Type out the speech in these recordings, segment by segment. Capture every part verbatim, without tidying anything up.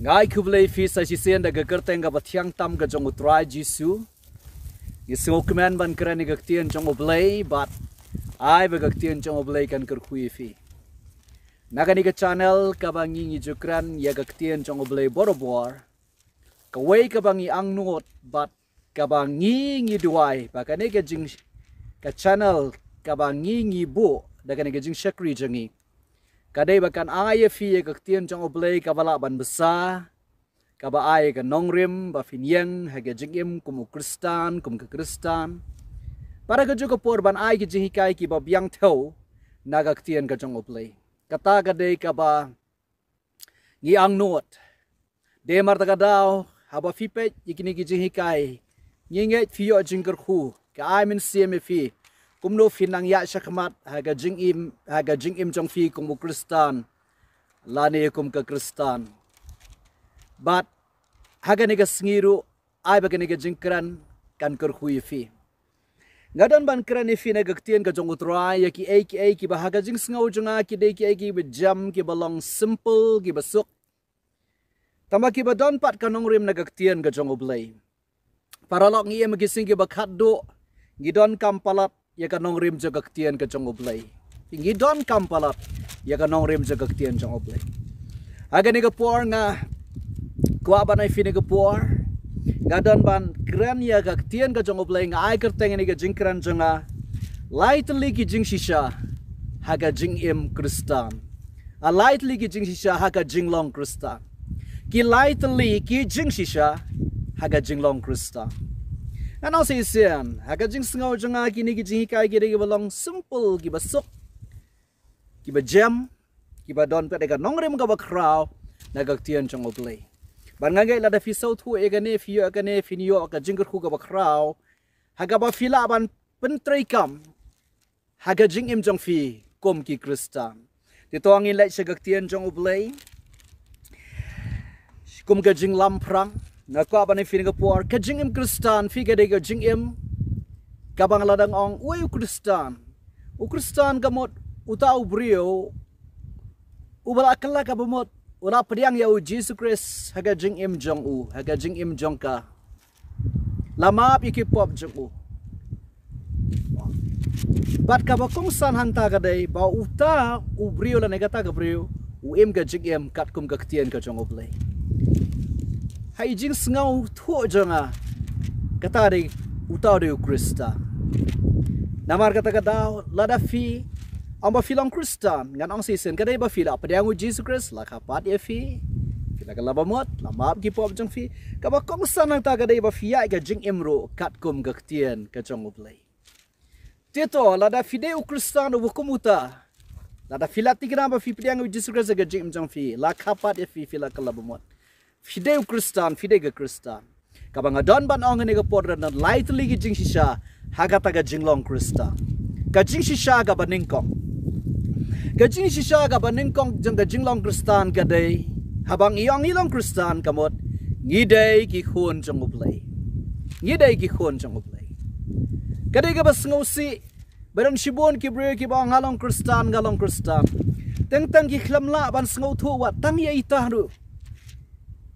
Ai khublei phi sa shisien da ka kyrteng kaba thiang tam ka jong U Trai Jisu. Ngi sngewkmen ban kren ïa ka ktien jong U Blei bad ai ba ka ktien jong U Blei kan kyrkhu ïa phi. Na kane ka channel kaba ngi ngi ju kren ïa ka ktien jong U Blei borabor. Kawei kaba ngi angnud bad kaba ngi ngi duwai ba kane ka jing ka channel kaba ngi ngi buh da kane ka jingshakri jong ngi ka dei ba kan ai ïa phi ïa ka ktien jong U Blei kaba lah ban bsa, kaba ai ïa ka nongrim ba phin ïeng ha ka jingim kum u Khristan, kum ka Khristan. Bad ha kajuh ka por ban ai ki jinghikai kiba biang thew na ka ktien ka jong U Blei. Kata ka dei kaba ngi angnud. Dei namar kata ka daw haba phi peit ïa kine ki jinghikai, ngi ngeit phi ïoh jingkyrkhu, ka ai mynsiem ïa phi kumno phin nang ïaid shakhmat ha ka jingim, ha ka jingim jong phi kum u Khristan lane kum ka Khristan. Bad ha kane ka sngi ruh ai ba kane ka jingkren kan kyrkhu ïa phi. Nga don ban kren ïa phi na ka ktien ka jong U Trai ïa kiei kiei kiba ha ka jingsngew jong nga ki dei kiei kiba jem, kiba long simple, kiba suk, tangba kiba don pat ka nongrim na ka ktien ka jong U Blei. Paralok, ngi im ha ki sngi kiba khatduh, ngi donkam palat ïa ka nongrim jong ka ktien ka jong U Blei. Ngi donkam palat ïa ka nongrim jong ka ktien jong U Blei. Ha kane ka por nga kwah ban ai phi kane ka por, nga don ban kren ïa ka ktien ka jong U Blei, nga ai kyrteng ïa kane ka jingkren jong nga, lai tylli ki jingshisha ha ka jingim Khristan. A lai tylli ki jingshisha ha ka jinglong Khristan. Ki lai tylli ki jingshisha ha ka jinglong Khristan. Ngan ong shisien, ha ka jingsngew jong nga kine ki jinghikai ki dei kiba long simple, kiba suk, kiba jem, kiba don pat ïa ka nongrim kaba khraw na ka ktien jong U Blei. Bad nga ngeit lada phi sngewthuh ïa kane, phi ïoh ïa kane, phin ïoh ka jingkyrkhu kaba khraw ha kaba phi lah ban pyntreikam ha ka jingim jong phi kum ki Khristan. Te to ngin leit sha ka ktien jong U Blei kum ka jinglamphrang. Nga kwah ban ai phi kane ka por, ka jingim Khristan phi ka dei ka jingim kaba nga la dang ong, uei u Khristan? U Khristan ka mut uta u briew uba la kylla kaba mut u la pdiang ïa U Jisu Khrist ha ka jingim jong u, ha ka jingim jong ka, la map ïa ki pop jong u. Bad kaba kongsan hangta ka dei ba uta u briew lane kata ka briew u im ka jingim katkum ka ktien ka jong U Blei. Ha i jingsngewthuh jong nga, kata dei, uta dei u Khristan. Namar kata ka daw lada phi ong ba phi long Khristan, ngan ong shisien, ka dei ba phi la pdiang U Jisu Khrist, la kha pat ïa phi, phi la kylla ba mut, la map ki pop jong phi. Kaba kongsan hangta ka dei ba phi ïaid ka jingim ruh katkum ka ktien ka jong U Blei. Te to lada phi dei u Khristan uba kum uta, lada phi la thikna ba phi pdiang U Jisu Khrist ha ka jingim jong phi, la kha pat ïa phi, phi la kylla ba mut, phi dei u Khristan, phi dei ka Khristan. Kaba nga don ban ong ha kane ka por, don lai tylli ki jingshisha ha kata ka jinglong Khristan. Ka jingshisha kaba nyngkong, ka jingshisha kaba nyngkong jong ka jinglong Khristan ka dei, haba ngi ong ngi long Khristan ka mut ngi dei ki khun jong U Blei. Ngi dei ki khun jong U Blei. Ka dei kaba sngewsih ba don shibun ki briew kiba ong nga long Khristan, nga long Khristan, teng teng ki khlem lah ban sngewthuh wat tang ïa ita ruh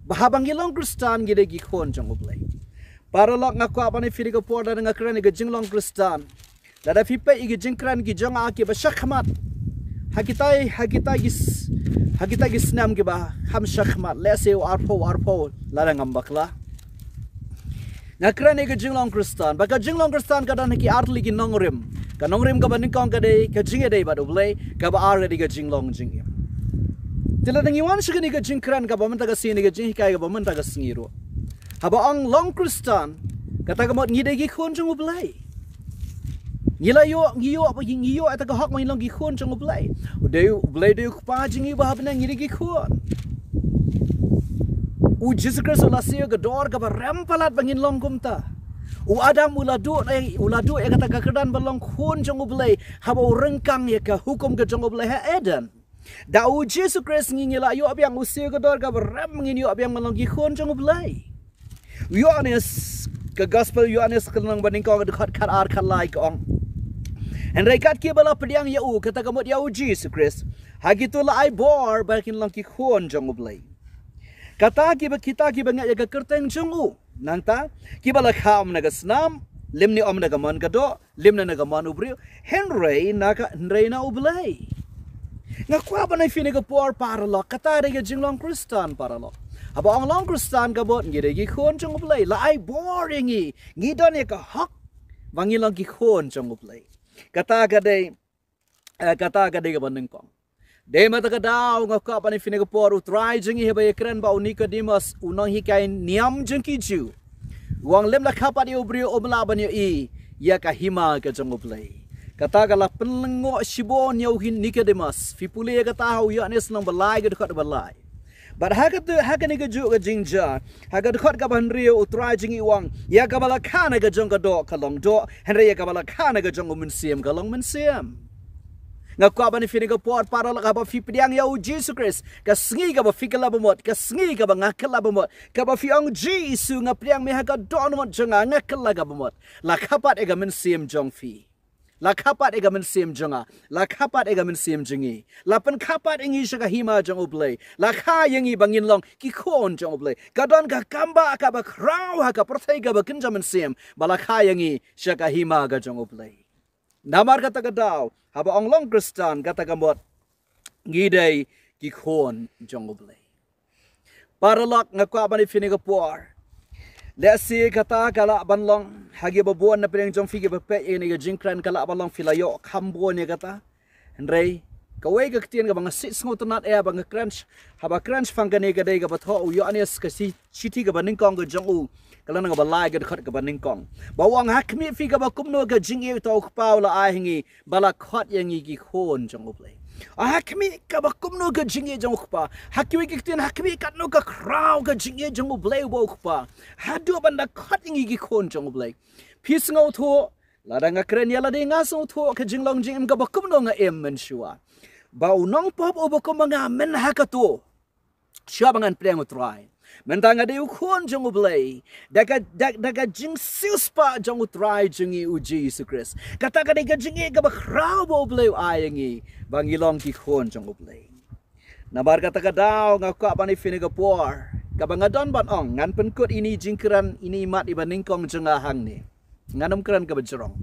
ba haba ngi long Khristan ngi dei ki khun jong U Blei. Paralok, nga kwah ban ai phi kane ka por, lada nga kren ïa ka jinglong Khristan, lada phi peit ïa ki jingkren ki jong nga kiba shakhmat ha kitai, ha kitai ki s-, ha kitai ki snem kiba kham shakhmat, let's say u arphew, arphew lada ngam bakla. Nga kren ïa ka jinglong Khristan, ba ka jinglong Khristan ka don ha ki ar tylli ki nongrim. Ka nongrim kaba nyngkong ka dei ka jingïadei bad U Blei, kaba ar ka dei ka jinglong jingim. Te lada ngi wan sha kane ka jingkren kaba mynta ka sngi, ka jinghikai kaba mynta ka sngi ruh, haba ong long Khristan, kata ka mut ngi dei ki khun jong U Blei. Ngi la ïoh, ngi ïoh, ngi ïoh ïa kata ka hok ba ngin long ki khun jong U Blei. U dei U Blei dei u Kpa jong ngi ba ha bneng, ngi dei ki khun. U Jisu Khrist u la siew ïa ka dor kaba rem palat ba ngin long kumta. U Adam u la duh, eh, u la duh ïa kata ka kyrdan ba long khun jong U Blei haba u ryngkang ïa ka hukum ka jong U Blei ha Eden. Da u Jisu Khrist ngi, ngi la ïoh biang, u siew ïa ka dor kaba rem, ngin ïoh biang ban long ki khun jong U Blei. U Ïoannis, ka Gospel Ïoannis ka lynnong ba nyngkong, ka dkhot khat ar khat lai ka ong, hynrei kat kiba la pdiang ïa u, kata ka mut ïa u Jisu Khrist, ha kito la ai bor ba kin long ki khun jong U Blei. Kata kiba kita kiba ngeit ïa ka kyrteng jong u. Nangta, kiba la kham na ka snam, lymne ym na ka mon ka doh, lymne na ka mon u briew, hynrei na ka, hynrei na U Blei. Nga kwah ban ai phi ha kane ka por paralok, kata dei ka jinglong Khristan paralok. Haba ong long Khristan ka mut ngi dei ki khun jong U Blei, la ai bor ïa ngi, ngi don ïa ka hok ba ngi long ki khun jong U Blei. Kata ka dei, eh, kata ka dei kaba nyngkong. Dei mynta ka daw nga kwah ban ai phi ha kane ka por, U Trai jong ngi haba ïakren bad u Nikodemos, u nonghikai niam jong ki Jiw, u ong lym la kha pat ïa u briew um lah ban ïohi ïa ka hima ka jong U Blei. Kata ka la pynlyngngoh shibun ïa u Nikodemos. Phi pule ïa kata ha u Ïoannis lynnong ba lai, ka dkhot ba lai. Bad ha kata, ha kane kajuh ka jingjia, ha ka dkhot kaba hynriew U Trai jong ngi u ong, ïa kaba la kha na ka jong ka doh ka long doh, hynrei ïa kaba la kha na ka jong u mynsiem ka long mynsiem. Nga kwah ban ai phi ha kane ka por paralok, haba phi pdiang ïa U Jisu Khrist, ka sngi kaba phi kylla bamut, ka sngi kaba nga kylla bamut, kaba phi ong Jisu nga pdiang me ha ka dohnud jong nga, nga kylla ka bamut, la kha pat ïa ka mynsiem jong phi. La kha pat ïa ka mynsiem jong nga, la kha pat ïa ka mynsiem jong ngi. La pynkha pat ïa ngi sha ka hima jong U Blei. La kha ïa ngi ba ngin long ki khun jong U Blei. Ka don ka kambah kaba khraw ha ka pyrthei kaba kynja mynsiem, ba la kha ïa ngi sha ka hima ka jong U Blei. Namar kata ka daw, haba ong long Khristan, kata ka mut ngi dei ki khun jong U Blei. Paralok, nga kwah ban ai phi ha kane ka por, lehse kata ka lah ban long ha kiba bun na pdeng jong phi kiba peit ïa kane ka jingkren, ka lah ban long phi la ïoh kham bun ïa kata. Hynrei kawei ka ktien kaba nga sngewtynnat ïa, ba nga kren, haba kren shaphang kane, ka dei kaba thoh u Ïoannis, ka shi-, shithi kaba nyngkong ka jong u, ka lynnong kaba lai, ka dkhot kaba nyngkong, ba u ong ha khmih phi kaba kumno ka jingïeit uta u Kpa u la ai ha ngi, ba la khot ïa ngi ki khun jong U Blei. Ha khmih kaba kumno ka jingïeit jong u Kpa. Ha kiwei ki ktien, ha khmih katno ka khraw ka jingïeit jong U Blei uba u Kpa, haduh ban da khot ïa ngi ki khun jong U Blei. Phi sngewthuh, lada nga kren ïa lade, nga sngewthuh ka jinglong jingim kaba kumno nga im mynshuwa. Ba u nongpop uba kum ma nga, myn ha kato, shuwa ba ngan pdiang U Trai, mynta nga dei u khun jong U Blei. Da ka, da, da ka jingsiewspah jong U Trai jong ngi U Jisu Khrist. Kata ka dei ka jingïeit kaba khraw ba U Blei u ai ïa ngi, ba ngi long ki khun jong U Blei. Namar kata ka daw, nga kwah ban ai phi ha kane ka por, kaba nga don ban ong, ngan pynkut ïa ine i jingkren, ine i mat iba nyngkong jong nga hangne. Ngan ym kren kaba jrong.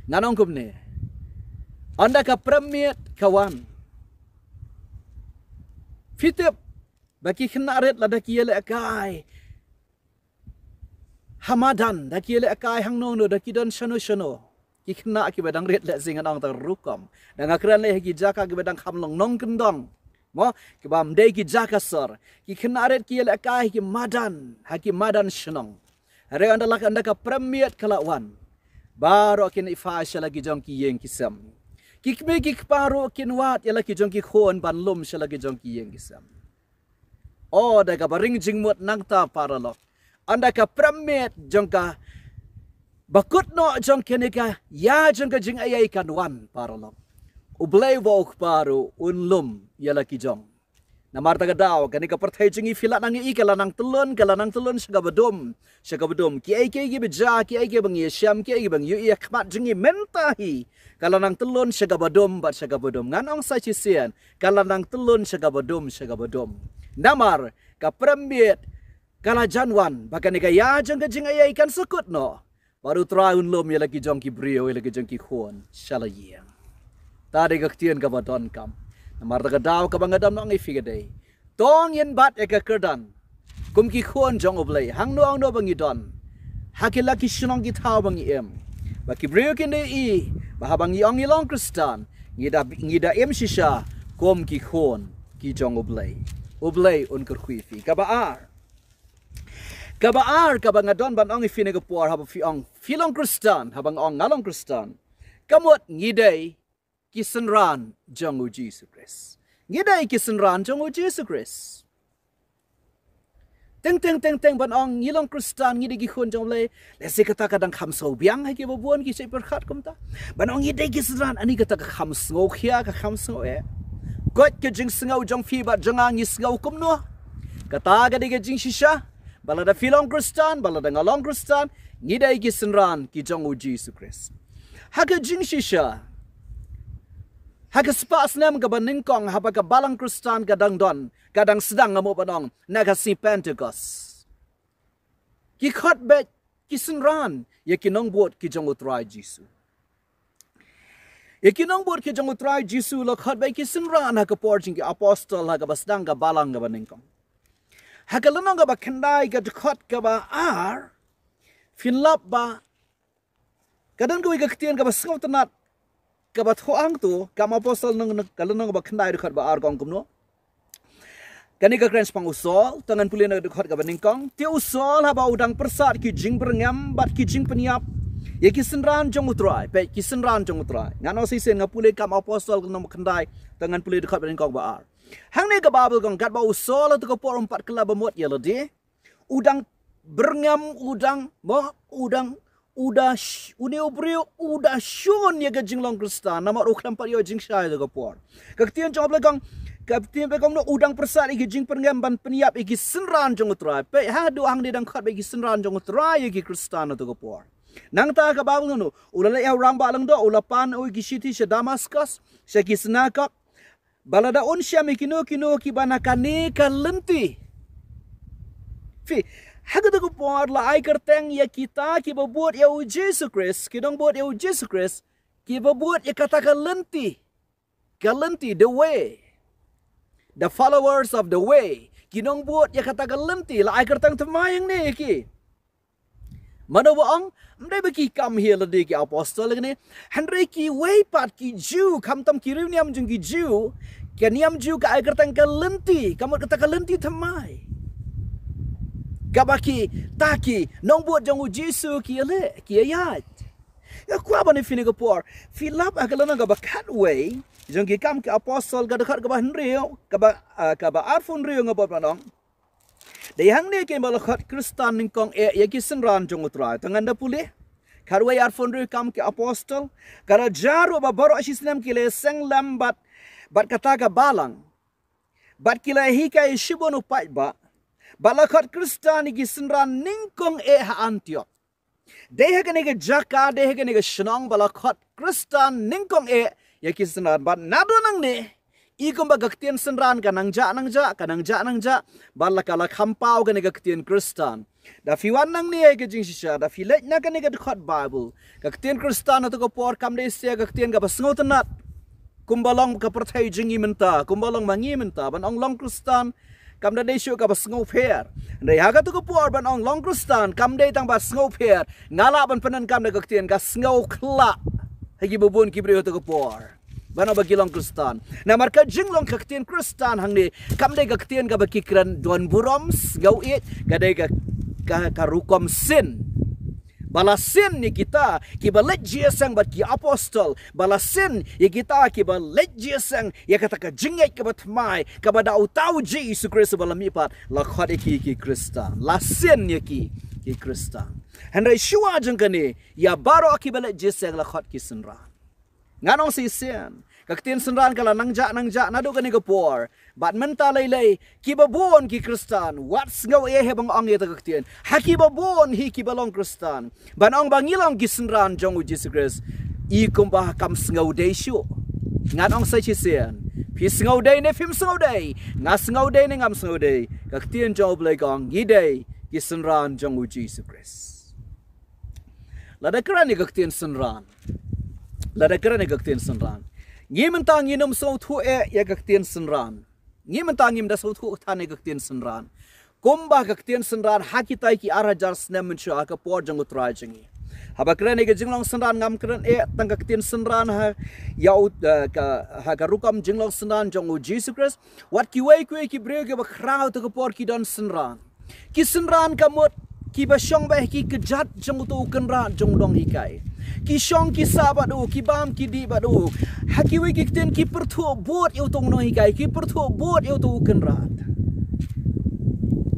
Ngan ong kumne. Ynda ka prem miet ka wan, phi tip ba ki khynnah rit lada ki ïalehkai ha madan, da ki ïalehkai hangno hangno, da ki don shano shano, ki khynnah kiba dang rit, lehse ngan ong tang rukom, da nga kren lei ha ki jaka kiba dang kham long nongkyndong, mo, kiba ym dei ki jaka sor, ki khynnah rit ki ïalehkai ha ki madan, ha ki madan shnong. Hynrei ynda la ka, ynda ka prem miet ka la wan, baroh kin ïaid phai sha la ki jong ki ïing ki sem. Ki kmie ki kpa ruh kin wad ïa la ki jong ki khun ban lum sha la ki jong ki ïing ki sem. O, da kaba ring jingmut nangta paralok, ynda ka prem miet jong ka bakut noh jong kane ka ïa jong ka jingaiei kan wan paralok, U Blei uba u Kpa ruh un lum ïa la ki jong. Namar kata ka daw, kane ka pyrthei jong ngi, phi lah nang ïohi, ka la nang tyllun, ka la nang tyllun sha kaba dum, sha kaba dum. Kiei kiei kiba jia, kiei kiei ba ngi ïashem, kiei kiei ba ngi ïohi ha khmat jong ngi mynta hi, ka la nang tyllun sha kaba dum bad sha kaba dum. Ngan ong sa shisien, ka la nang tyllun sha kaba dum, sha kaba dum. Namar ka prem miet ka la jan wan, ba kane ka ïa jong ka jingaiei kan sa kut noh, bad U Trai un lum ïa la ki jong ki briew, ïa la ki jong ki khun sha la ïing. Ta dei ka ktien kaba donkam. Namar kata ka daw, kaba nga dang ong ïa phi ka dei, to ngin bat ïa ka kyrdan kum ki khun jong U Blei, hangno hangno ba ngi don, ha ki la ki shnong ki thaw ba ngi im, ba ki briew kin da ïohi ba haba ngi ong ngi long Khristan, ngi da, ngi da im shisha kum ki khun ki jong U Blei. U Blei un kyrkhu ïa phi. Kaba ar, kaba ar kaba nga don ban ong ïa phi ha kane ka por, haba phi ong phi long Khristan, haba nga ong nga long Khristan, ka mut ngi dei ki synran jong U Jisu Khrist. Ngi dei ki synran jong U Jisu Khrist. Teng teng teng teng ban ong ngi long Khristan, ngi dei ki khun jong U Blei, lehse kata ka dang kham sngew biang ha kiba bun ki shait pyrkhat kumta. Ban ong ngi dei ki synran, ani kata ka kham sngew khia, ka kham sngew eh. Koit ka jingsngew jong phi bad jong nga, ngi sngew kumno? Kata ka dei ka jingshisha. Ba lada phi long Khristan, ba lada nga long Khristan, ngi dei ki synran ki jong U Jisu Khrist. Ha ka jingshisha, Ha ka spah snem kaba nyngkong haba ka balang Khristan ka dang don, ka dang sdang, nga mut ban ong, na ka sngi Pentekost, ki khot beit ki synran ïa ki nongbud ki jong U Trai Jisu. Ïa ki nongbud ki jong U Trai Jisu la khot beit ki synran ha ka por jong ki apostol ha kaba sdang ka balang kaba nyngkong. Ha ka lynnong kaba khyndai ka dkhot kaba ar, phin lap ba ka don kawei ka ktien kaba sngewtynnat kaba thoh hangto, Kam Apostol, nong ka lynnong kaba khyndai dkhot ba ar, ka ong kumno. Kane ka kren shaphang u Saul, to ngan pule na dkhot kaba nyngkong. Te u Saul haba u dang pyrsad ki jingbyrngem bad ki jingpynïap ïa ki synran jong U Trai, peit, ki synran jong U Trai. Ngan ong shisien, nga pule Kam Apostol ka lynnong ba khyndai, to ngan pule dkhot ba nyngkong ba ar. Hangne ka Baibl ka ong katba u Saul ha kato ka por um pat kylla ba mut ïa lade, u dang byrngem, u dang, mo, u dang, u da sh-, une u briew u da shun ïa ka jinglong Khristan namar u khlem pat ïoh jingshai ha kato ka por. Ka ktien jong U Blei ka ong, ka ktien U Blei ka ong, no, u dang pyrsad ïa ki jingbyrngem ban pynïap ïa ki synran jong U Trai. Peit, haduh hangne dang khot beit ki synran jong U Trai ïa ki Khristan ha kato ka por. Nangta ka Baibl, no, u la leit ha u rangbah lyngdoh, u la pan ïa u ki shithi sha Damaskus, sha ki synagog, ba lada un shem ïa kino kino kiba na kane ka lynti. Phi, ha kato ka por la ai kyrteng ïa kita kiba bud ïa U Jisu Khrist, ki nongbud ïa U Jisu Khrist, kiba bud ïa kata ka lynti. Ka lynti, the way. The followers of the way. Ki nongbud ïa kata ka lynti, la ai kyrteng thymmai hangne ïa ki. Mano ba ong, ym dei ba ki kam hi lade ki apostol kine, hynrei kiwei pat ki Jiw, khamtam ki riewniam jong ki Jiw, ka niam Jiw ka ai kyrteng ka lynti, ka mut kata ka lynti thymmai. Kaba kita ki nongbud jong U Jisu ki ïaleh, ki ïaid. Nga kwah ban ïa phi ha kane ka por, phi lap ha ka lynnong kaba khatwei jong ki Kam ki Apostol, ka dkhot kaba hynriew, kaba, ah, kaba arphew hynriew, nga bud ban ong. Dei hangne kein ba la khot Khristan nyngkong eh ïa ki synran jong U Trai. To ngan da pule. Khatwei arphew hynriew, Kam ki Apostol. Ka la jia ruh ba baroh shisnem ki la seng lem bad, bad kata ka balang. Bad ki la hikai shibun u paidbah. Bad la khot Khristan ïa ki synran nyngkong eh ha Antiok. Dei ha kane ka jaka, dei ha kane ka shnong ba la khot Khristan nyngkong eh ïa ki synran. Bad naduh nangne, i kumba ka ktien synran ka nang jah, nang jah, ka nang jah, nang jah, bad la ka la kham paw kane ka ktien Khristan. Da phi wan nangne ha ka jingshisha, da phi leit na kane ka dkhot Baibl, ka ktien Khristan ha kato ka por kam dei shisha ka ktien kaba sngewtynnat. Kumba long ka pyrthei jong ngi mynta, kumba long ma ngi mynta, ban ong long Khristan, kam da dei shuh kaba sngewpher. Hynrei ha kato ka por ban ong long Khristan, kam dei tang ba sngewpher. Nga lah ban pyndonkam da ka ktien ka sngewkhlah ha kiba bun ki briew ha kato ka por. Ban ong ba ki long Khristan. Namar ka jinglong ka ktien Khristan hangne, kam dei ka ktien kaba ki kren don burom, sngewieit, ka dei ka, ka, ka rukom sin. Ba la sin ïa kita kiba leit jingïaseng bad ki apostol, ba la sin ïa kita kiba leit jingïaseng ïa kata ka jingngeit kaba thymmai, kaba da uta U Jisu Khrist ba la mih pat, la khot ïa ki ki Khristan. La sin ïa ki ki Khristan. Hynrei shuwa jong kane, ïa baroh kiba leit jingïaseng la khot ki synran. Ngan ong shisien, ka ktien synran ka la nang jah, nang jah naduh kane ka por. Bad mynta lei lei, kiba bun ki Khristan, wat sngew eh haba nga ong ïa kata ka ktien. Ha kiba bun hi kiba long Khristan, ban ong ba ngi long ki synran jong U Jisu Khrist, i kumba kam sngewdei shuh. Ngan ong sa shisien, phi sngewdei ne phim sngewdei, nga sngewdei ne ngam sngewdei, ka ktien jong U Blei ka ong ngi dei ki synran jong U Jisu Khrist. Lada kren ïa ka ktien synran, lada kren ïa ka ktien synran, ngi mynta ngin ym sngewthuh eh ïa ka ktien synran. Ngi mynta ngim da sngewthuh than ïa ka ktien synran. Kumba ka ktien synran ha kita ki ar hajar snem mynshuwa ha ka por jong U Trai jong ngi. Haba kren ïa ka jinglong synran ngam kren eh tang ka ktien synran ha, ïa u, eh, ka, ha ka rukom jinglong synran jong U Jisu Khrist. Wat kiwei kiwei ki briew kiba khraw ha kato ka por ki don synran. Ki synran ka mut kiba shong beit ha ki kjat jong uto u kynrad jong u nonghikai. Ki shong ki sah bad u, ki bam ki dih bad u. Ha kiwei ki ktien ki pyrthuh bud ïa uto u nonghikai, ki pyrthuh bud ïa uto u kynrad.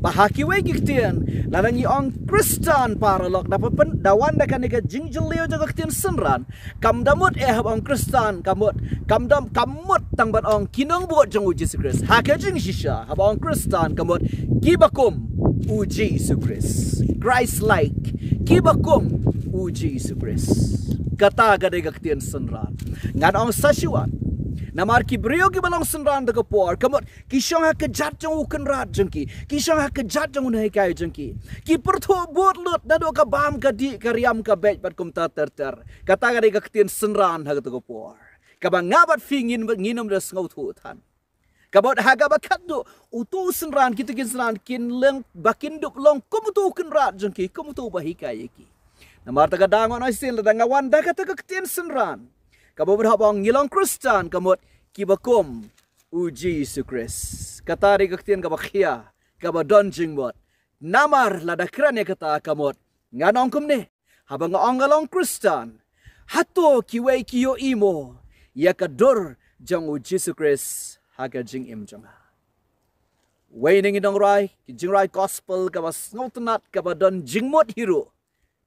Bad ha kiwei ki ktien, lada ngi ong Khristan paralok, da pynban, da wan da kane ka jingjylliew jong ka ktien synran. Kam da mut eh haba ong Khristan, ka mut, kam da, ka mut tang ban ong ki nongbud jong U Jisu Khrist. Ha ka jingshisha, haba ong Khristan, ka mut kiba kum U Jisu Khrist. Christ like, kiba kum U Jisu Khrist. Kata ka dei ka ktien synran. Ngan ong sa shi wat, Namar ki briew kiba long synran ha ka por, ka mut ki shong ha ka jait jong u kynrad jong ki, ki shong ha ka jait jong u nonghikai jong ki. Ki pyrthuh bud lut naduh ka bam ka dih ka riam ka beit bad kumta ter ter. Kata ka dei ka ktien synran ha kato ka por. Kaba nga bad phi ngin, ngin ym da sngewthuh than. Ka mut ha kaba khatduh, uto u synran, kito ki synran kin long, ba kin dup long kum uto u kynrad jong ki, kum uto uba hikai ïa ki. Namar kata ka daw ngan ong shisien, lada nga wan da kata ka ktien synran, kaba mut haba ong ngi long Khristan, ka mut kiba kum u Jisu Khrist. Kata dei ka ktien kaba khia, kaba don jingmut. Namar lada kren ïa kata, ka mut ngan ong kumne, haba nga ong nga long Khristan, hato kiwei ki ïohi mo ïa ka dur jong u Jisu Khrist ha ka jingim jong nga? Wei na ki nongrwai, ki jingrwai gospel kaba sngewtynnat, kaba don jingmut hi ruh,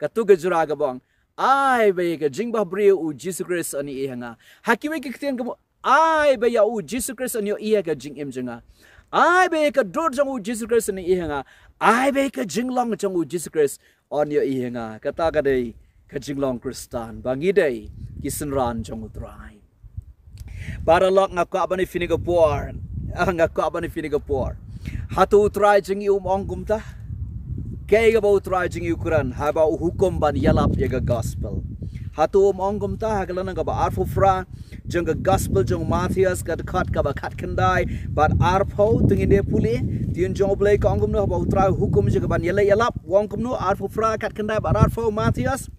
kato ka jingïalang kaba ong, ai ba ïa ka jingbhabriew u Jisu Khrist un ïohi ha nga. Ha kiwei ki ktien ka mut, ai ba ïa u Jisu Khrist un ïohi ha ka jingim jong nga. Ai ba ïa ka dur jong u Jisu Khrist un ïohi ha nga. Ai ba ïa ka jinglong jong u Jisu Khrist un ïohi ha nga. Kata ka dei ka jinglong Khristan, ba ngi dei ki synran jong u Trai. Paralok, nga kwah ban ïa phi ha kane ka por. Ah, nga kwah ban ïa phi ha kane ka por. Hato u Trai jong ngi um ong kumta? Kaei kaba u Trai jong ngi u kren haba u hukum ban ïalap ïa ka gospel? Hato um ong kumta? Ha ka lynnong kaba arphew phra jong ka gospel jong u Mathaios, ka dkhot kaba khatkhyndai bad arphew, to ngin ïa pule. Ktien jong u Blei ka ong kumno haba u Trai u hukum jong ka ban ïalap, u ong kumno? Arphew phra, khatkhyndai bad arphew, Mathaios.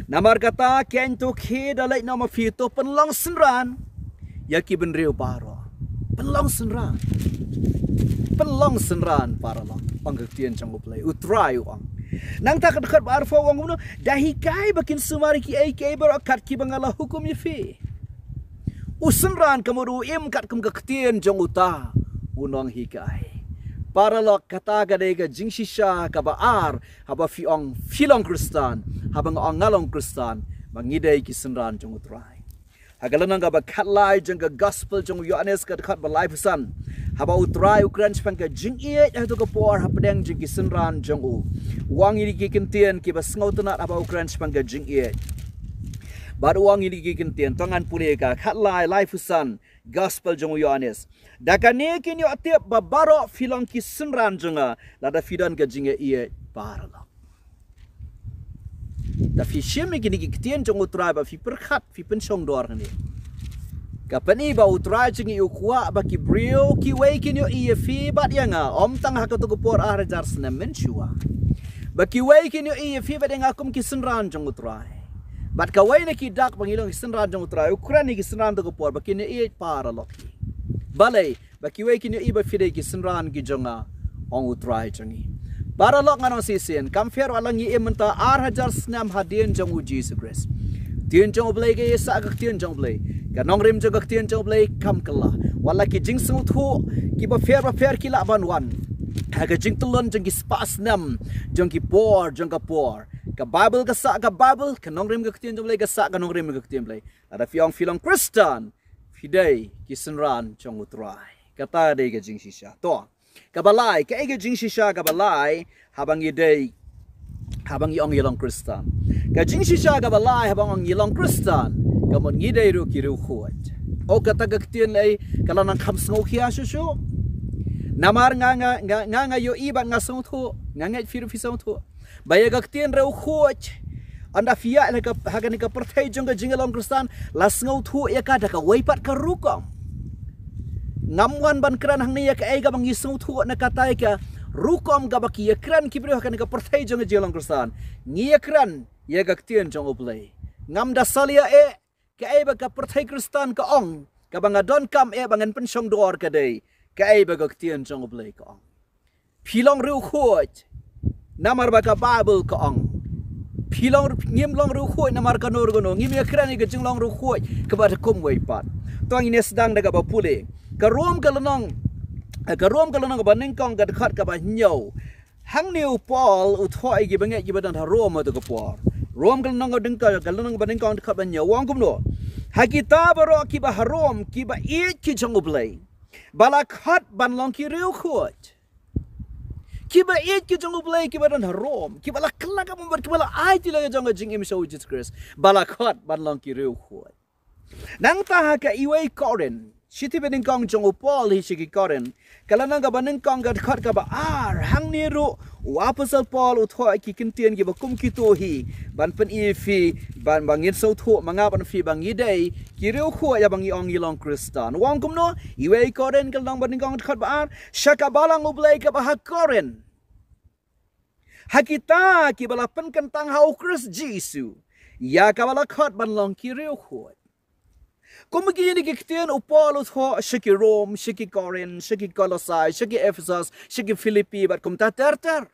Namar kata, keiñ to khie da leit noh ma phi, to pynlong synran ïa ki bynriew baroh. Pynlong synran. Pynlong synran, paralok, ong ka ktien jong u Blei. U Trai u ong. Nangta ka dkhot ba arphew u ong kumno? Da hikai ba kin sumar ïa kiei kiei baroh kat kiba nga la hukum ïa phi. U synran ka mut u im katkum ka ktien jong uta u nonghikai. Paralok, kata ka dei ka jingshisha kaba ar, haba phi ong phi long Khristan, haba nga ong nga long Khristan, ba ngi dei ki synran jong u Trai. Ha ka lynnong kaba khatlai jong ka gospel jong u Ïoannis, ka dkhot ba laiphew san, haba u Trai u kren shaphang ka jingïeit ha kato ka por hapdeng jong ki synran jong u, u ong ïa ki kyntien kiba sngewtynnat haba u kren shaphang ka jingïeit. Bad u ong ïa ki kyntien, to ngan pule ka, khatlai, laiphew san, gospel jong u Ïoannis. Da kane kin ïoh tip ba baroh phi long ki synran jong nga, lada phi don ka jingïeit, paralok. Da phi shim ïa kine ki ktien jong u Trai bad phi pyrkhat, phi pynshongdor hangne, ka pyni ba u Trai jong ngi u kwah ba ki briew kiwei kin ïohi ïa phi bad ïa nga, ym tang ha kato ka por ar hajar snem mynshuwa. Ba kiwei kin ïohi ïa phi bad ïa nga kum ki synran jong u Trai. Bad kawei na ki dak ba ngi long ki synran jong u Trai, u kren ïa ki synran kato ka por ba kin ïohi, paralok. Balei? Ba kiwei kin ïohi ba phi dei ki synran ki jong nga, ong u Trai jong ngi. Paralok, ngan ong shisien, kam pher wat la ngi im mynta ar hajar snem hadien jong u Jisu Khrist. Ktien jong u Blei ka ïasah, ka ktien jong u Blei, ka nongrim jong ka ktien jong u Blei kam kylla. Wat la ki jingsngewthuh kiba pher bapher ki lah ban wan ha ka jingtylli jong ki spah snem, jong ki por jong ka por, ka Baibl ka sah ka Baibl, ka nongrim ka ktien jong u Blei ka sah ka nongrim ka ktien u Blei. Lada phi ong phi long Khristan, phi dei ki synran jong u Trai. Kata dei ka jingshisha. To, kaba lai, kaei ka jingshisha kaba lai haba ngi dei, haba ngi ong ngi long Khristan? Ka jingshisha kaba lai haba ong ngi long Khristan, ka mut ngi dei ruh ki riewkhuid. O, kata ka ktien lei ka la nang kham sngewkhia shuh shuh. Namar nga, nga, nga, nga, nga ïohi bad nga sngewthuh, nga ngeit phi ruh phi sngewthuh, ba ïa ka ktien riewkhuid, ynda phi ïaid ha ka, ha kane ka pyrthei jong ka jingïalong Khristan, la sngewthuh ïa ka da kawei pat ka rukom. Ngam wan ban kren hangne ïa kaei kaba ngi sngewthuh na katai ka rukom kaba ki ïakren ki briew ha kane ka pyrthei jong ka jingïalong Khristan. Ngi ïakren ïa ka ktien jong u Blei. Ngam da salia eh kaei ba ka pyrthei Khristan ka ong. Kaba nga donkam eh ba ngan pynshongdor ka dei kaei ba ka ktien jong u Blei ka ong. Phi long riewkhuid namar ba ka Baibl ka ong. Phi long, ngim long riewkhuid namar kano kano. Ngim ïakren ïa ka jinglong riewkhuid kaba da kumwei pat. To ngin ïa sdang da kaba pule. Ka Rom ka lynnong, ka Rom ka lynnong kaba nyngkong ka dkhot kaba hynñiew. Hangne u Paul u thoh ïa ki bangeit kiba don ha Rom ha kato ka por. Rom ka lynnong kaba nyngkong, ka lynnong kaba nyngkong dkhot ba hynñiew, u ong kumno? Ha kita baroh kiba ha Rom, kiba ïeit ki jong u Blei, ba la khot ban long ki riewkhuid. Kiba ïeit ki jong u Blei kiba don ha Rom, kiba la kylla ka bambat, kiba la ai tylli ka jong ka jingim sha u Jisu Khrist, ba la khot ban long ki riewkhuid. Nangta ha ka iwei Korinth, shithi banyngkong jong u Paul hi sha ki Korinth, ka lynnong kaba nyngkong ka dkhot kaba ar, hangne ruh u Apostol Paul u thoh ki kyntien kiba kum kito hi ban pyni ïa phi, ban ba ngin sngewthuh ma nga bad phi ba ngi dei ki riewkhuid ïa ba ngi ong ngi long Khristan. U ong kumno? Iwei Korinth ka lynnong banyngkong dkhot ba ar, sha ka balang U Blei kaba ha Korinth, ha kita kiba la pynkyntang ha u Khrist Jisu, ïa kaba la khot ban long ki riewkhuid. Kum kine ki ktien u Paul u thoh sha ki Rom, sha ki Korinth, sha ki Kolosai, sha ki Ephesus, sha ki Philippi bad kumta ter ter.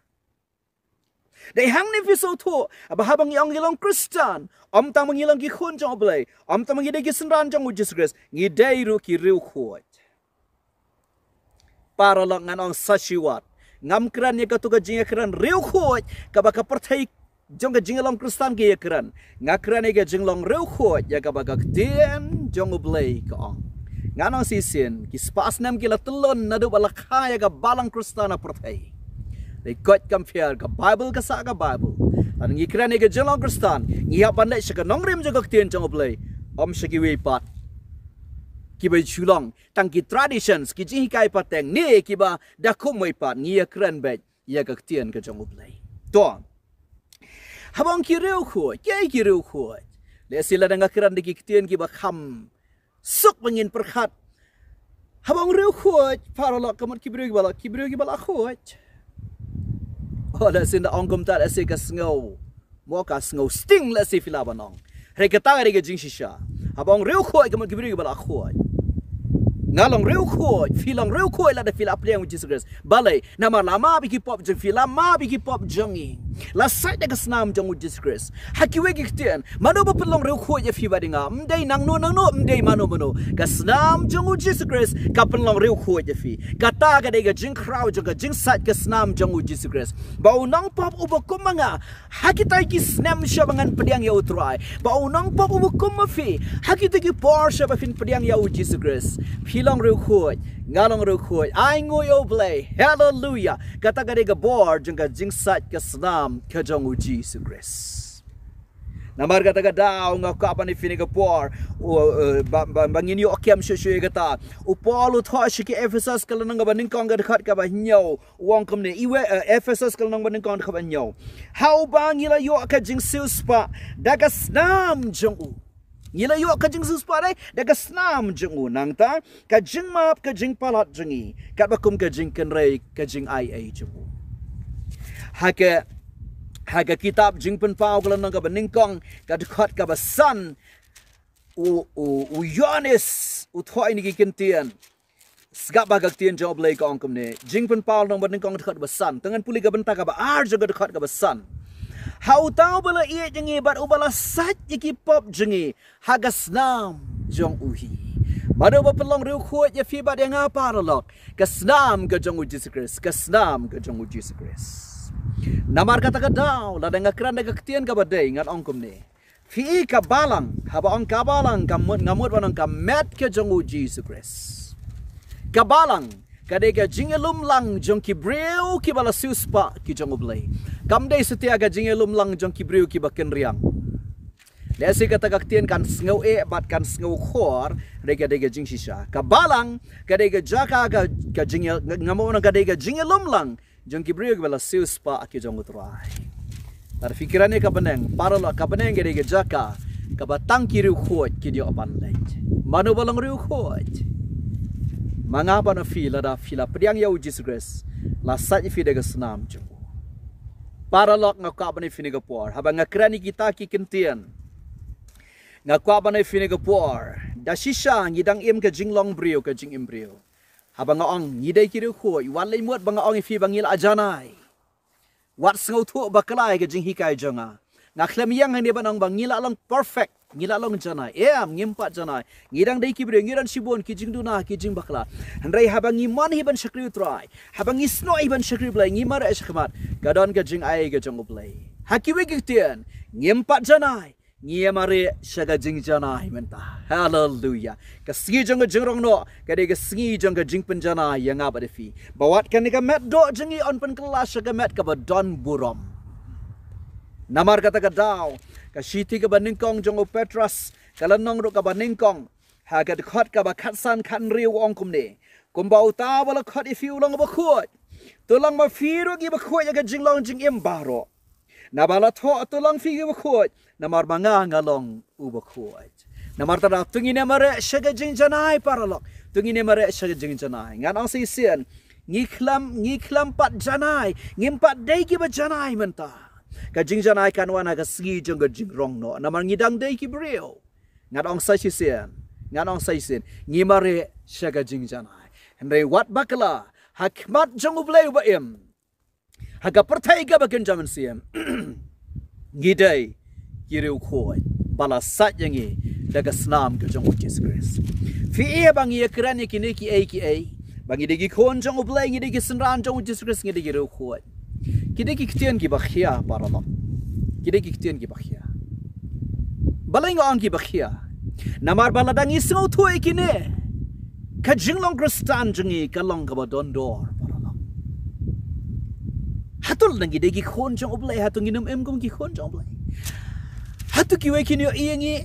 Dei hangne phi sngewthuh ba haba ngi ong ngi long Khristan, ym tang ba ngi long ki khun jong U Blei, ym tang ba ngi dei ki synran jong u Jisu Khrist, ngi dei ruh ki riewkhuid. Paralok, ngan ong sa shi wat, ngam kren ïa kato ka jingïakren riewkhuid kaba ka pyrthei jong ka jinglong Khristan ki ïakren. Nga kren ïa ka jinglong riewkhuid ïa kaba ka ktien jong U Blei ka ong. Ngan ong shisien, ki spah snem ki la tylli naduh ba la kha ïa ka balang Khristan ha pyrthei. Dei koit kam pher, ka Bible ka sah ka Bible. Lada ngi kren ïa ka jinglong Khristan, ngi hap ban leit sha ka nongrim jong ka ktien jong U Blei, ym sha kiwei pat kiba shu long tang ki traditions, ki jinghikai pateng, ne kiba da kum wei pat. Ngi ïakren beit ïa ka ktien ka jong U Blei. To, haba ong ki riewkhuid, kiei ki riewkhuid? Lehse lada nga kren da ki ktien kiba kham suk ba ngin pyrkhat, haba ong riewkhuid, paralok, ka mut ki briew kiba la, ki briew kiba la khuid. Oh, lehse nda ong kumta, lehse ka sngew, mo, ka sngew sting, lehse phi lah ban ong. Hynrei kata ka dei ka jingshisha. Haba ong riewkhuid, ka mut ki briew kiba la khuid. Nga long riewkhuid, phi long riewkhuid lada phi la pdiang ïa u Jisu Khrist. Balei? Namar la map ïa ki pop jong phi, la map ïa ki pop jong ngi, la sait da ka snam jong u Jisu Khrist. Ha kiwei ki ktien, mano ba pynlong riewkhuid ïa phi bad ïa nga? Ym dei nangno nangno, ym dei mano mano. Ka snam jong u Jisu Khrist ka pynlong riewkhuid ïa phi. Kata ka dei ka jingkhraw jong ka jingsait ka snam jong u Jisu Khrist. Ba u nongpop uba kum ma nga, ha kita ki snem shaba ngan pdiang ïa u Trai, ba u nongpop uba kum ma phi, ha kita ki por shaba phin pdiang ïa u Jisu Khrist, phi long riewkhuid, nga long riewkhuid. Ai nguh ïa u Blei. Haleluia. Kata ka dei ka bor jong ka jingsait ka snam ka jong u Jisu Khrist. Namar kata ka daw nga kwah ban ïa phi ha kane ka por, u, eh, ba, ba, ba ngin ïoh kem shuh shuh ïa kata. U Paul u thoh sha ki Ephesus ka lynnong kaba nyngkong ka dkhot kaba hynñiew, u ong kumne, iwei, eh, Ephesus ka lynnong ba nyngkong dkhot ba hynñiew. Ha uba ngi la ïoh ka jingsiewspah da ka snam jong u. Ngi la ïoh ka jingsiewspah da, da ka snam jong u. Nangta ka jingmap ka jingpalat jong ngi, katba kum ka jingkynrei ka jingaiei jong u. Ha ka, ha ka kitab Jingpynpaw ka lynnong kaba nyngkong ka dkhot kaba san, u, u, u Ïoannis u thoh ïa kine ki kyntien. Sngap ba ka ktien jong u Blei ka ong kumne. Jingpynpaw lynnong ba nyngkong dkhot ba san. Te ngan pule ka bynta kaba ar jong ka dkhot kaba san. Ha uta uba la ïeit ïa ngi bad uba la sait ïa ki pop jong ngi ha ka snam jong u hi. Mano ba pynlong riewkhuid ïa phi bad ïa nga, paralok? Ka snam ka jong u Jisu Khrist, ka snam ka jong u Jisu Khrist. Namar kata ka daw, lada nga kren da ka ktien kaba dei, ngan ong kumne. Phi i ka balang, haba ong ka balang, ka mut, nga mut ban ong ka met ka jong u Jisu Khrist. Ka balang ka dei ka jingïalumlang jong ki briew kiba la siewspah ki jong u Blei. Kam dei satia ka jingïalumlang jong ki briew kiba kynriang. Lehse kata ka ktien kan sngew eh bad kan sngew khor, hynrei ka dei ka jingshisha. Ka balang ka dei ka jaka ka, ka jingïa-, nga, nga mut ban ong ka dei ka jingïalumlang jong ki briew kiba la siewspah ki jong u Trai. Lada phi kren ïa ka bneng, paralok, ka bneng ka dei ka jaka kaba tang ki riewkhuid kin ïoh ban leit. Mano ba long riewkhuid? Ma nga bad ma phi, lada phi la pdiang ïa u Jisu Khrist, la sait ïa phi da ka snam jong u. Paralok, nga kwah ban ïa phi ha kane ka por, haba nga kren ïa kita ki kyntien, nga kwah ban ïa phi ha kane ka por, da shisha ngi dang im ka jinglong briew, ka jingim briew. Haba nga ong ngi dei ki riewkhuid, wat leit mut ba nga ong ïa phi ba ngi la janai. Wat sngewthuh bakla ïa ka jinghikai jong nga. Nga khlem ïeng hangne ban ong ba ngi la long perfect, ngi la long janai. Em, ngim pat janai. Ngi dang dei ki briew, ngi don shibun ki jingduna, ki jingbakla. Hynrei haba ngi mon hi ban shakri u Trai, haba ngi snoh hi ban shakri u Blei, ngi mareh shakhmat, ka don ka jingai ka jong u Blei. Ha kiwei ki ktien, ngim pat janai, ngi ïa mareh sha ka jingjanai mynta. Haleluia. Ka sngi jong ka jingrong noh ka dei ka sngi jong ka jingpynjanai ïa nga bad ïa phi. Ba wat kane ka met doh jong ngi yn pynkylla sha ka met kaba don burom. Namar kata ka daw, ka shithi kaba nyngkong jong u Petros ka lynnong ruh kaba nyngkong, ha ka dkhot kaba khatsan khathynriew ong kumne: Kumba uta uba la khot ïa phi u long uba khuid, to long ma phi ruh kiba khuid ïa ka jinglong jingim baroh. Naba la thoh to long phi kiba khuid, namar ba nga nga long uba khuid. Namar kata to ngin ïa mareh sha ka jingjanai paralok. To ngin ïa mareh sha ka jingjanai. Ngan ong shisien, ngi khlem, ngi khlem pat janai, ngim pat dei kiba janai mynta. Ka jingjanai kan wan ha ka sngi jong ka jingrong noh. Namar ngi dang dei ki briew. Ngan ong sa shisien, ngan ong sa shisien, ngi mareh sha ka jingjanai. Hynrei wat bakla, ha khmat jong U Blei uba im, ha ka pyrthei kaba kynja mynsiem, ngi dei ki riewkhuid ba la sait ïa ngi da ka snam ka jong U Jisu Khrist. Phi ïohi ba ngi ïa kren ïa kine kiei kiei, ba ngi dei ki khun jong U Blei, ngi dei ki synran jong U Jisu Khrist, ngi dei ki riewkhuid. Ki dei ki ktien kiba khia paralok. Ki dei ki ktien kiba khia. Balei nga ong kiba khia? Namar ba lada ngi sngewthuh ïa kine, ka jinglong Khristan jong ngi ka long kaba don dor paralok. Hato lada ngi dei ki khun jong U Blei, hato ngin ym im kum ki khun jong U Blei? Hato kiwei kin ïohi ïa ngi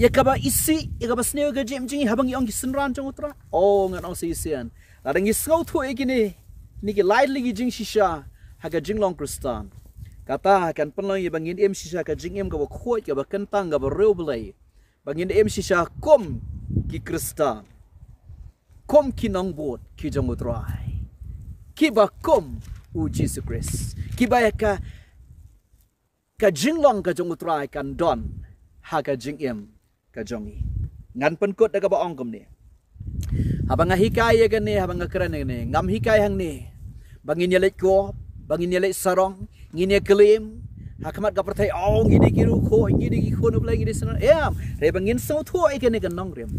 ïa kaba isih, ïa kaba sniew ka jingim jong ngi haba ngi ong ki synran jong U Trai? Oh, ngan ong shisien, lada ngi sngewthuh ïa kine, kine ki lai tylli ki jingshisha ha ka jinglong Khristan, kata kan pynlong ïa ba ngin im shisha ka jingim kaba khuid, kaba kyntang, kaba riewblei. Ba ngin im shisha kum ki Khristan, kum ki nongbud ki jong U Trai, kiba kum U Jisu Khrist, kiba ïa ka, ka jinglong ka jong U Trai kan don ha ka jingim ka jong ngi. Ngan pynkut da kaba ong kumne: Haba nga hikai ïa kane, haba nga kren ïa kane, ngam hikai hangne ba ngin ïa leit kop, ba ngin ïa leit sarong, ngin ïa claim ha khmat ka pyrthei, oh, ngi dei ki riewkhuid, ngi dei ki khun U Blei, ngi dei synran. Em, hynrei ba ngin sngewthuh ïa kane ka nongrim,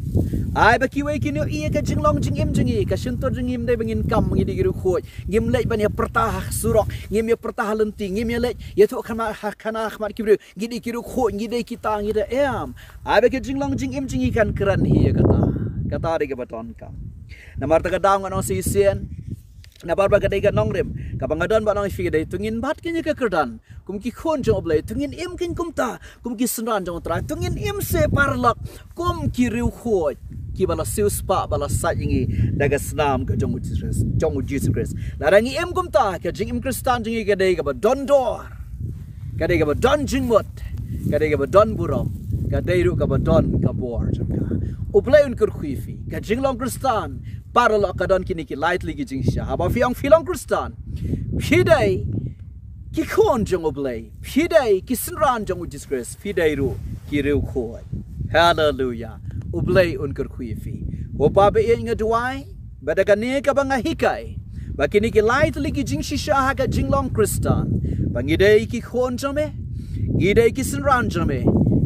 ai ba kiwei kin ïohi ïa ka jinglong jingim jong ngi, ka shyntur jong ngi ym dei ba ngin kam ngi dei ki riewkhuid. Ngim leit ban ïa pyrta ha surok, ngim ïa pyrta ha lynti, ngim ïa leit ïathuh khana ha khana ha khmat ki briew, ngi dei ki riewkhuid, ngi dei kita, ngi dei, em. Ai ba ka jinglong jingim jong ngi kan kren hi ïa kata. Kata dei kaba donkam. Namar kata ka daw ngan ong shisien, namar ba ka dei ka nongrim kaba nga don ban ong ïa phi ka dei, to ngin bat kane ka kyrdan kum ki khun jong U Blei, to ngin im kane kumta kum ki synran jong U Trai, to ngin im seh paralok kum ki riewkhuid kiba la siewspah, ba la sait ïa ngi da ka snam ka jong U Jisu Khrist, jong U Jisu Khrist. Lada ngi im kumta, ka jingim Khristan jong ngi ka dei kaba don dor, ka dei kaba don jingmut, ka dei kaba don burom, ka dei ruh kaba don ka bor jong ka. U Blei un kyrkhu ïa phi. Ka jinglong Khristan paralok ka don kine ki lai tylli ki jingshisha. Haba phi ong phi long Khristan, phi dei ki khun jong U Blei, phi dei ki synran jong U Jisu Khrist, phi dei ruh ki riewkhuid. Haleluya. U Blei un kyrkhu ïa phi. Ko Pa ba ïeit, nga duwai ba da kane kaba nga hikai, ba kine ki lai tylli ki jingshisha ha ka jinglong Khristan, ba ngi dei ki khun jong me, ngi dei ki synran jong me,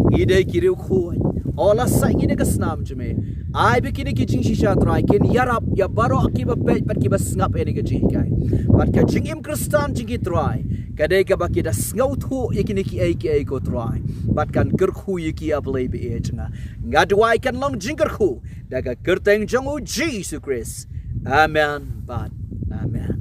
ngi dei ki riewkhuid, oh, la sait ïa ngi da ka snam jong me. Ai ba kine ki jingshisha Trai kin ïarap ïa baroh kiba peit bad kiba sngap ïa kane ka jinghikai. Bad ka jingim Khristan jong ki Trai ka dei kaba ki da sngewthuh ïa kine kiei kiei ko Trai, bad kan kyrkhu ïa ki, A Blei ba ïeit jong nga. Nga duwai kan long jingkyrkhu da ka kyrteng jong U Jisu Khrist. Amen bad amen.